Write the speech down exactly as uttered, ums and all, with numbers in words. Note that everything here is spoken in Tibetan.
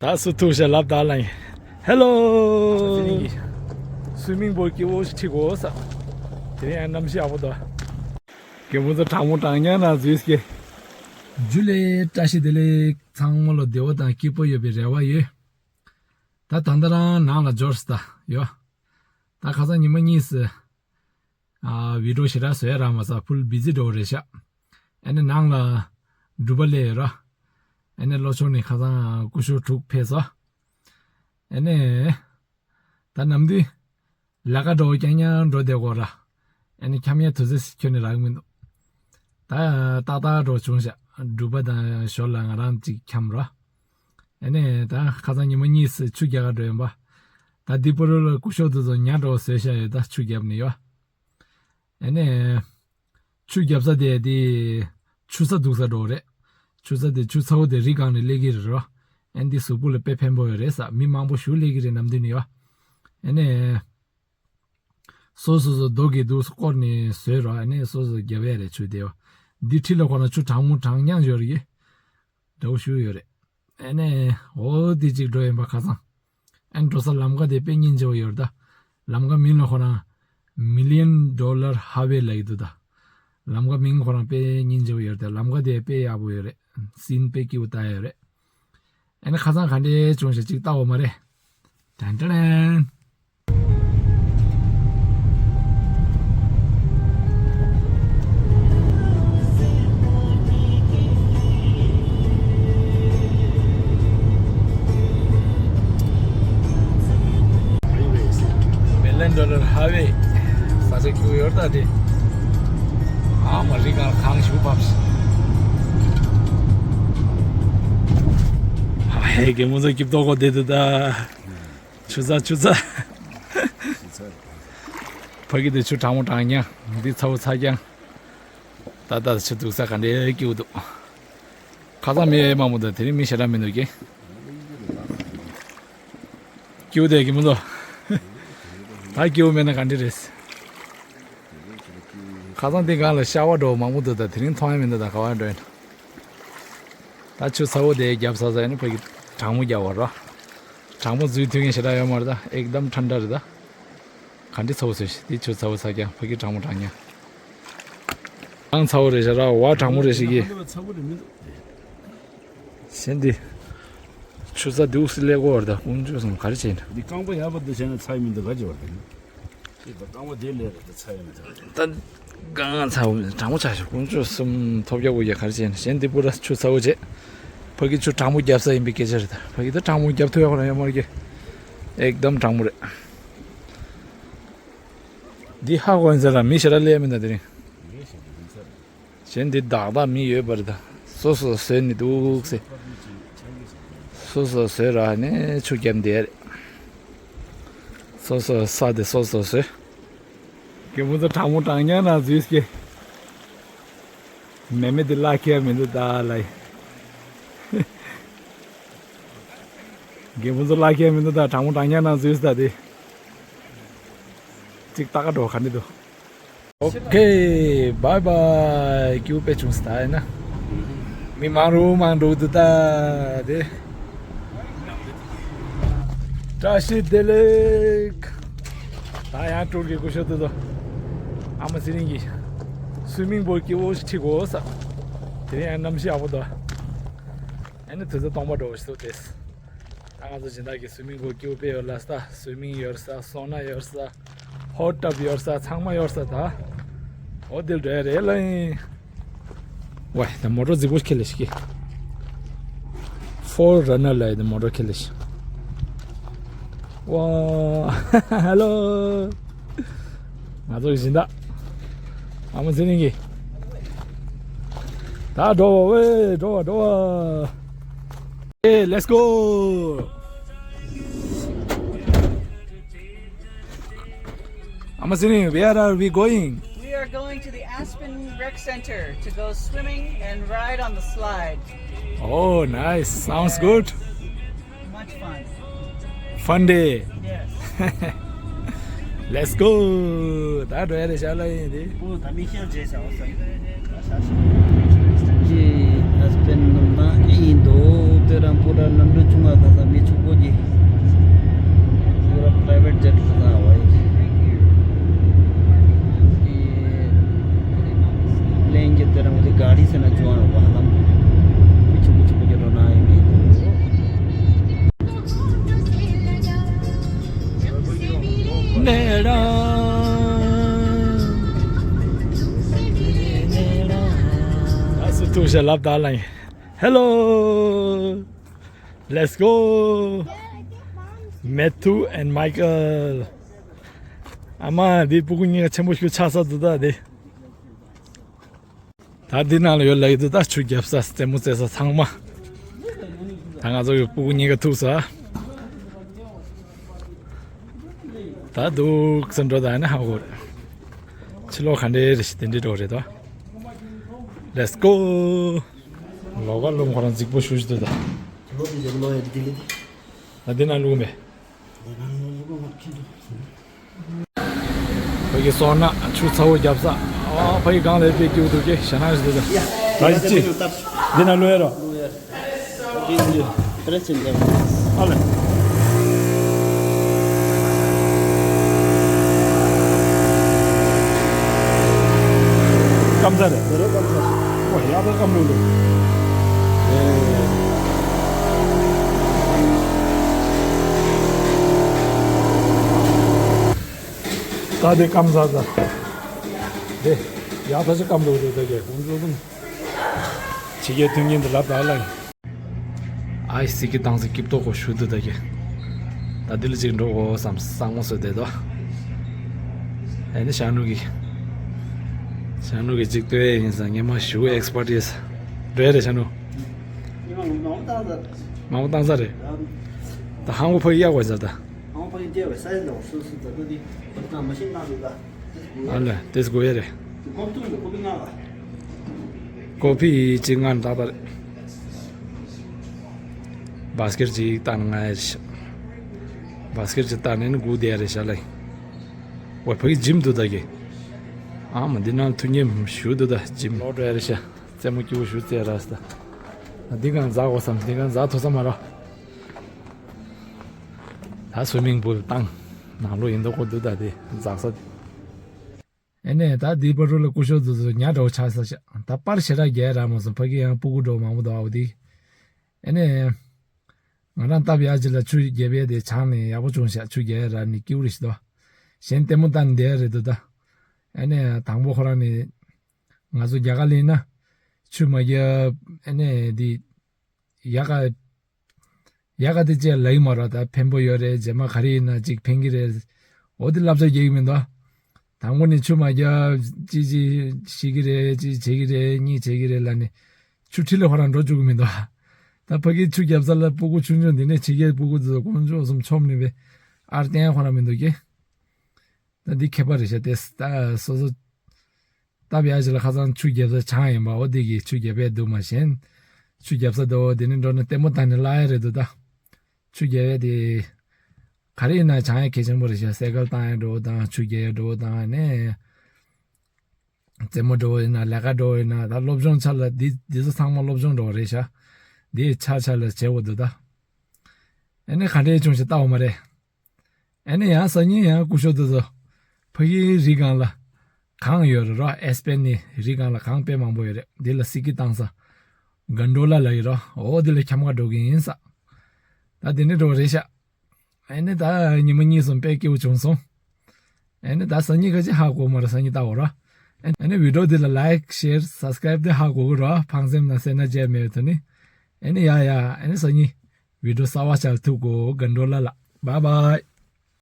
ད་སུ་ཐུག་ཤ་ལབ་ད་ལ་ཡིན། ཧེ་ལོ། སུའི་མིང་པོ་སྐྱིད་པོ་ཞིག་ཁྲིད་དགོས་ས། དེ་རིང་ཡང་གནམ་གཤིས་ཡག་པོ་འདུག་རྒན་པོ་ཚོ་གྲང་མོ་གྲང་ཉང་ན་འཛུལ་སྐྱེ། ཇུ་ལེ། བཀྲ་ཤིས་བདེ་ལེགས། ཚང་མ་ལ་བདེ་བོ་དང་སྐྱིད་པོ་ཡོད་པའི་རེ་བ་ཡོད། ད་ད་ལྟ་རང་ནང་ལ་འབྱོར་སི་ད་ཡོ། ད་ཁ་སང་ཉི་མ་གཉིས་སི། ཨ་བི་ཌི་ཡོ་ཞེ་དྲག་བཟོ་ཡ་རག་མ་སོང་། ཕུལ་བི་ཛི་འགྲོ་རེད་ཤག་ཨ་ནི་ནང་ལ་སྒྲུབ་པ་ལས་ཡོད་ར། ཨ་ནི་ལོ་ཆུང་ནི་ཁ་སང་སྐུ་ཞབས་དྲུག་ཕེབས་སོང་། ཨ་ནི་ད་ནམ་དུས་ལས་ཀ་འགྲོ་རྐྱང་རྐྱང་འགྲོ་བསྡད་གོ་ར། ཨ་ནི་འཁྱམ་ཡ་དུས་ཚོད་ཁྱོན་ནས་རག་གི་མི་འདུག་ད་ཏག་ཏག་འགྲོ་བྱུང་ཤག་སྒྲུབ་པ་དང་ཞོར་ལ་ང་རང་ཅིག་འཁྱམ་ར། ཨ་ནི་ད་ཁ་སང་ཉི་མ་གཉིས་སུ་ཆུ་རྒྱག་ག་འགྲོ་ཡིན་པ། ད་འདི་པུ་རུ་ལ་སྐུ་ཞབས་དུ་ཚོ་ཉ་འགྲོ་བཟོས་ཤག་ཡོད་ད་ཆུ་རྒྱབ་ནི་ཡོ། ཨ་ནི་ཆུ་རྒྱབ་ས་དེ་དེ་ཆུ་ཚ་འདུག་ས་འགྲོ་རེད། ཆུ་ཚ་དེ་ཆུ་ཚ་བོ་དེ་རི་སྒང་ནས་སླེབས་ཀྱི་རེད་རོ། ཨ་ནི་འདི་གཟུགས་པོ་ལ་དཔེ་ཕན་པོ་ཡོད་རེད་ས། མི་མང་པོ་ཞུ་སླེབས་ཀྱི་རེད་ནམ་དུས་ནི་ཡོ། ཨ་ནི། སོ་སོ་སོ་རྡོ་གི་འདུག་སྐོར་ནས་བཟོས་རོགས། ཨ་ནི་སོ་སོ་རྒྱབ་ཡ་རེད་ཆུ་དེ་བ། འདི་འཁྲིས་ལ་ཁོ་ན་ཆུ་གྲང་མོ་གྲང་རྐྱང་ཡོད་རེད། འདྲ་བོ་ཞུ་ཡོད་རེད། ཨ་ནི་འོ་དེ་གཅིག་འགྲོ་ཡིན་པ་ཁ་སང་། ཨ་ནི་འགྲོ་ས་ལམ་ཁ་དེ་དཔེ་སྙིང་རྗེ་བོ་ཡོད་རེད་ད། ལམ་ཁ་མིང་ལ་ཁོ་ན་Million Dollar Highway ལབ་ཀྱི་འདུག་ད། ལམ་ཁ་མིང་ཁོ་རང་དཔེ་སྙིང་རྗེ་བོ་ཡོད་རེད་ད། ལམ་ཁ་དེ་དཔེ་ཡག་པོ་ཡོད་རེད། སིན་དཔེ་སྐྱིད་པོ་ལྟ་ཡ་ཡོད་རེད། ཨ་ནི་ཁ་སང་ག་འདྲས་བྱུང་ཞེས་གཅིག་ལྟ་འོ་མ་རེད། ཏན་ཏན། Million Dollar Highway ས་ཆ་ཁྱུག་ཡོད་ད་དེ། ཨ་མ་རི་གང་གང་ཞུ་བབས། ཧ་ཧེ་རྒན་མོ་ཚོ་སྐྱིད་ཏོག་གོ་བསྡད་འདུག་ད། ཆུ་ཚ་ཆུ་ཚ། ཕ་གི་དེ་ཆུ་གྲང་མོ་གྲང་ཉང་འདི་ཚ་བོ་ཚ་རྐྱང་། ད་ལྟ་ཆུ་འདུག་ས་ག་འདྲའི་སྐྱིད་པོ་འདུག་ཁ་སང་མི་མང་པོ་འདུག་དེ་རིང་མི་ཞེ་དྲག་མི་འདུག་གི་སྐྱིད་པོ་དེ་གི་མི་འདུག་ད་སྐྱིད་པོ་མེད་ན་ག་འདྲ་རེད། ཁ་སང་དེ་སྒང་ལ་ཤ་བ་འགྲོ་མང་པོ་འདུག་ད་དེ་རིང་མཐོང་ཡ་མི་འདུག་ད་ག་བ་འགྲོ་ཡིན། ད་ཆུ་ཚ་བོ་དེ་རྒྱབ་ས་ས་ཡིན་ན་ཕ་གི་གྲང་མོ་རྒྱབ་བ་ར། གྲང་མོ་འཛུལ་ཐུབ་མཁན་ཞེ་དྲག་ཡོད་མ་རེད་ད། ཨེག་དམ་ཐན་ཏྲ་རེད་ད། ག་འདྲི་ཚ་བོ་ཟེར་ཞིག་དེ་ཆུ་ཚ་བོ་ཚ་རྐྱང་ཕ་གི་གྲང་མོ་གྲང་ཉང་། གང་ཚ་བོ་རེད་ཤག་ར་བ་གྲང་མོ་རེད་ཤག་གི་ཚ་བོ་རེད་མི་འདུག་གཞན་འདི། ཆུ་ཚ་འདུག་སི་ལེ་གོ་བར་ད་དཀོན་མཆོག་གསུམ་ག་རེ་བྱས་ན། འདི་རྐང་པ་ཡག་པ་འདི་བྱས་ན་ཚ་ཡི་མི་འདུག་ག་ཅི་བར་དེ་ནི། ཅི་ད་རྐང་པ་དེ་ལས་རེད་ད་ཚ་ཡི་མི་འདུག་ད་གང་ཚ་བོ་མི་གྲང་མོ་ཆགས་ཤག་དཀོན་མཆོག་གསུམ་ཐོབ་རྒྱག་དགོས་ཀྱི་ག་རེ་བྱས་ན། གཞན་འདི་པུ་ར་ཆུ་ཚ་བོ་བྱས། ཕ་གི་ཆུ་གྲང་མོ་རྒྱབ་ས་ཡིན་པའི་སྐད་ཆ་རེད་ད། ཕ་གི་ད་གྲང་མོ་རྒྱབ་ཐུབ་ཡག་ཁོ་རང་ཡོད་མ་རེད་ཀྱི། ཨེག་དམ་གྲང་མོ་རེད། འདི་ཧ་གོ་ཡིན་ཟེར་ལ་མི་ཞེ་དྲག་སླེབས་མིན་ད་དེ་རིང་། གཞན་འདི་བདག་བདག་མི་ཡོད་པ་རེད་ད། སོ་སོ་བཟོས་ནི་འདུག་སེ། སོ་སོ་བཟོས་ར་ནས་ཆུ་བརྒྱབ་འདི་རེད། སོ་སོ་ས་དེ་སོ་སོ་བཟོས། རྒན་པོ་ཚོ་གྲང་མོ་གྲང་ཉང་ན་འཛུལ་སྐྱེ། མེ་མེ་དེ་བརླག་ཁྱེར་མི་འདུག་ད་ལ་ཡི། རྒན་པོ་ཚོ་བརླག་ཁྱེར་མི་འདུག་ད། གྲང་མོ་གྲང་ཉང་ན་འཛུལ་ད་དེ། གཅིག་ལྟ་ག་འགྲོ་ག་འདྲ་འདུག་ཨོ་ཁེ། བའི་བའི། སྐྱིད་པོ་དཔེ་བྱུང་སོང་ད་ཡིན་ན། མི་མང་རུ་མང་འགྲོ་འདུག་ད་དེ། བཀྲ་ཤིས་བདེ་ལེགས། ད་ཡང་ཀྲོར་གྱི་སྐུ་ཞབས་དུ་དོ། ཨ་མ་ཚེ་རིང་གིས་སུའི་མིང་པོ་སྐྱིད་པོ་ཞིག་ཁྲིད་དགོས་ས། དེ་རིང་ཡང་གནམ་གཤིས་ཡག་པོ་འདུག་ཨ་ནི་དུས་ཚོད་སྟོང་པ་འགྲོ་ཞིག་འདུག་དེ། ད་ང་ཚོ་སྦྱིན་བདག་གི་སུའི་མིང་པུལ་སྐྱིད་པོ་དཔེ་ཡོད་ལ་ས། སུའི་མིང་ཡོད་ས། སོང་ན་ཡོད་ས། ཧོཊ་ཊབ་ཡོད་ས། ཚང་མ་ཡོད་ས་ད། འོ་དེ་འདྲ་རེད་ལ་ཡིན། ཝའི་ད་མོ་ཊ་རྫིག་པོ་ཁྱེར་ལ་ཞིག་གི་ཕོར་ར་ནར་ལ་ཡི་ད་མོ་ཊ་ཁྱེར་ལ་ཞིག་ཝ། ཧེ་ལོ། ང་ཚོ་གི་སྦྱིན་བདག་ཨ་མ་ཚེ་རིང་གི་ད་འགྲོ་བ་ཝེ་འགྲོ་བ་འགྲོ་བ། Hey, let's go! I'm assuming, where are we going? We are going to the Aspen Rec Center to go swimming and ride on the slide. Oh, nice. Sounds good. Much fun. Fun day. Yes. Let's go. ད་འགྲོ་ཡ་རེད་ཤག་ལ་ཡིན་དེ། ཨོ་ད་མི་ཤེས་རྗེས་ཤག་ཨོ་ས་ཡིན། ད་ཤ་ཤ། ཅི་ཨ་སྤེན་ནམ་ན་ཨེ་ཡིན་དོ། དེ་རང་པོ་ར་ནམ་འགྲོ་ཆུང་ང་ཁ་ས་མི། ཞེས་ལབ་ད་ལ། Hello. Let's go. Matthew and Michael. ཨ་མ་འདི་སྤུ་གུ་གཉིས་ཀ་ཆེན་པོ་ཞིག་ཆགས་ས་འདུག་ད་འདི། ད་འདི་ནང་ལ་ཡོད་ལ་ཡི་འདུག་ད་ཆུ་རྒྱབ་ས་རྩེད་མོ་རྩེ་ས་ཚང་མ། ད་ང་ཚོ་གི་སྤུ་གུ་གཉིས་ཀ་ཐུག་ས། ད་འདུག་སེ་འགྲོ་ད་ནི་ཧ་གོ་རེད། ཕྱི་ལོགས་ག་འདྲས་རེད་ཤི་དེ་འདྲས་འགྲོ་རེད་དོ། Let's go. ལོག་ག་ལུང་ཁོ་རང་རྫིག་པོ་ཞུ་ཞུ་འདུག་ད། ལོ་དེ་ལོ་ཡ་དེ་ལེ། ད་འདི་ན་ལུང་མེད། ཕ་གི་སོང་ན་ཆུ་ཚ་བོ་རྒྱབ་ས། ཨ་ཕ་གི་གང་ལས་པའི་སྐྱིད་འདུག་གི་ཞྭ་ནག་ཞིག་འདུག་ད་ཡི་ཅི། འདི་ན་ལུང་ཡ་རོ། ཨ་ལེ། སྐམ་ས་རེད། ཨོ་ཡག་པོ་སྐམ་མི་འདུག་ད་དེ་སྐམ་ས་ས། དེ་ཡག་ཐག་ཆོད་སྐམ་འདུག་དེ་ད་གས་གོང་ཚོ་གསུམ། ཕྱི་རྒྱལ་མཐུན་རྐྱེན་དུ་ལབ་ད་ལ། ཨའི་སི་ཀི་བཏང་ས་སྐྱིད་ཏོག་གོ་ཞུ་འདུག་ད་གས། ད་འདི་ལ་ཅིག་འགྲོ་གོ་བསམ་སང་མོ་སོ་དེ་དོ། ཨེ་ནི་ཤ་ནུ་གི། ཤ་ནུ་གི་ཅིག་ལྟོས་ཡིན་ས་ངས་མ་ཞུ་ཨེག་སི་པར་ཡིན་ས། འགྲོ་ཡ་རེད་ཤ་ནུ། མང་པོ་བཏང་ས་རེད། ད་ཧང་གོ་ཕ་གི་གཡག་བ་ཟ་ད། ཨང་པ་ཡིན་ཏེ་བས་ས་ཡིན་ལོ་སུ་སུ་ད་ད་དེ་ད་མ་ཤེས་ན་རེད་ད། ཨ་ལ་དེས་དགོས་ཡ་རེད། ཀོ་ཕི་ཡིས་ཅི་ང་ད་ད་རེད། བཱ་སི་ཀེར་ཅིག་བཏང་ང་ཡ་རེད་ཤག་བཱ་སི་ཀེར་ཅིག་བཏང་ནས་ནི་སྒུག་བསྡད་ཡ་རེད་ཤག་ལ། ཝེ་ཕ་གི་ཇིམ་འདུག་ད་གི། ཨ་མ་འདི་ནང་ཐུགས་མཉེས་ཞུ་འདུག་ད་ཇིམ་ལོག་འགྲོ་ཡ་རེད་ཤག་རྩེད་མོ་སྐྱིད་པོ་ཞུ་རྩེ་ར་ས་ད། འདི་གང་འཛག་གོ་བསམ་འདི་གང་འཛག་ཐུབ་ས་མ་རེད། ད་སུའི་མིང་པུལ་བཏང་། ནང་ལོགས་ཡིན་མདོག་ཁོ་འདུག་ད་དེ་འཛག་ས། ཨེ་ནས་ད་དེའི་བར་རུ་ལ་སྐུ་ཞབས་དེ་ཚོ་ཉ་འདྲ་བོ་ཆགས་ས་ཤག་ད་པར་ཞེ་དྲག་རྒྱག་རག་མ་སོང་། ཕ་གི་ཡང་སྤུ་གུ་འདྲ་བོ་མང་པོ་འདུག་ཨའོ་དེ། ཨེ་ནས། ང་རང་སྟབས་ཡག་ཅིག་ལ་ཆུ་རྒྱབ་ཡས་དེ་ཆགས་ནས་ཡག་པོ་བྱུང་ཤག་ཆུ་རྒྱབ་ཡས་རག་ནས་སྐྱིད་པོ་རེད་ཤག་ཏོ། གཞན་ལྟད་མོ་ལྟ་ནས་བསྡད་ཡས་རེད་འདུག་ད། ཨེ་ནས་དང་པོ་ཁོ་རང་ནས། ང་ཚོ་རྒྱ་གར་ལ་ཡིན་ན། ཆུ་མ་རྒྱབ་ཨེ་ནས་དེ། ཡག་ག་ཡག་ག་དེ་ཅེས་ལབ་ཀྱི་མ་རེད། ད་ཕན་པོ་ཡོད་རེད། རྗེས་མ་ག་རེ་ཡིན་ན་ཅིག་ཕན་གྱི་རེད། འོ་དེ་བསླབ་བྱ་རྒྱག་གི་མི་འདུག་དང་པོ་ནས་ཆུ་མ་རྒྱབ་ཅི་ཅི་ཤི་གི་རེད། ཅི་བྱེད་ཀྱི་རེད། གཉིད་བྱེད་ཀྱི་རེད་ལབ་ནས་ཆུ་འཁྲིས་ལ་ཁོ་རང་འགྲོ་བཅུག་གི་མི་འདུག་ད་ཕ་གིའི་ཆུ་རྒྱབ་ས་ལ་སྤུ་གུ་ཆུང་ཆུང་འདི་ནས་ཕྱི་རྒྱལ་སྤུ་གུ་དེ་ཚོ་དཀོན་མཆོག་གསུམ་ཆོམ་ནས་པས་ཨར་བསྟན་ཁོ་རང་མི་འདུག་གི། ད་འདི་ཁྱད་པར་རེད་ཤག་དེ་ད་སོ་སོ། སྟབས་ཡག་ཅིག་ལ་ཁ་སང་ཆུ་རྒྱབ་ས་ཆགས་ཡིན་པ། འོ་དེ་གིས་ཆུ་རྒྱབ་ཡས་འདུག་མ་གཞན། ཆུ་རྒྱབ་ས་འདུག་དེ་ནས་འགྲོ་ན་ལྟད་མོ་ལྟ་ནས་བརླག་ཡས་རེད་འདུག་ད། ཆུ་རྒྱབ་ཡས་དེ། ག་རེ་ཡིན་ན་བྱང་ཡས་གལ་ཆེན་པོ་རེད་ཤག་སའི་ཀལ་བཏང་ཡས་འགྲོ་བ་དང་ཆུ་རྒྱབ་ཡས་འགྲོ་བ་དང་ནས། རྩེད་མོ་འགྲོ་བ་ཡིན་ན་ལས་ཀ་འགྲོ་བ་ཡིན་ན་ད་སློབ་སྦྱོང་ཆ་ལ་འདི་འདི་ཚོ་ཚང་མ་སློབ་སྦྱོང་འགྲོ་བ་རེད་ཤག་འདི་ཆ་ཆ་ལ་བྱེད་དགོས་འདུག་ད། ཨེ་ནས་ག་འདྲས་བྱུང་ཞིག་ལྟ་འོ་མ་རེད། ཨེ་ནས་ཡང་སང་ཉིན་ཡང་སྐུ་ཞབས་དེ་ཚོ་ཕ་གིའི་རི་སྒང་ལ་གངས་ཡོད་རེད་རོ། ཨེ་སི་པན་ནི་རི་སྒང་ལ་གངས་དཔེ་མང་པོ་ཡོད་རེད། འདི་ལ་སི་ཀི་བཏང་ས་གན་ཌོ་ལ་ལ་ཡོད་རོ། འོ་འདི་ལ་འཁྱམ་ག་འགྲོ་གི་ཡིན་ས། ད་འདི་ནས་འགྲོ་རེད་ཤག་ཨེ་ནས་ད་ཉི་མ་གཉིས་གསུམ་དཔེ་སྐྱིད་པོ་བྱུང་སོང་། ཨེ་ནས་ད་སང་ཉིན་ག་ཅི་ཧ་གོ་མ་རེད། སང་ཉིན་ལྟ་འོ་རོ། ཨེ་ནས་བི་ཌིའོ་འདི་ལ་ལའིཀ་ཤེར་སབ་སི་ཀ་རེབ་དེ་ཧ་གོ་གི་རོ། ཕངས་སེམས་ན་སེར་སྣ་བྱས་མེད་དོ་ནི། ཨེ་ནས་ཡ་ཡ་ཨེ་ནས་སང་ཉིན་བི་ཌིའོ་གསར་བ་ཆགས་ཐུག་གོ་གན་ཌོ་ལ་ལ། བཱའི་བཱའི།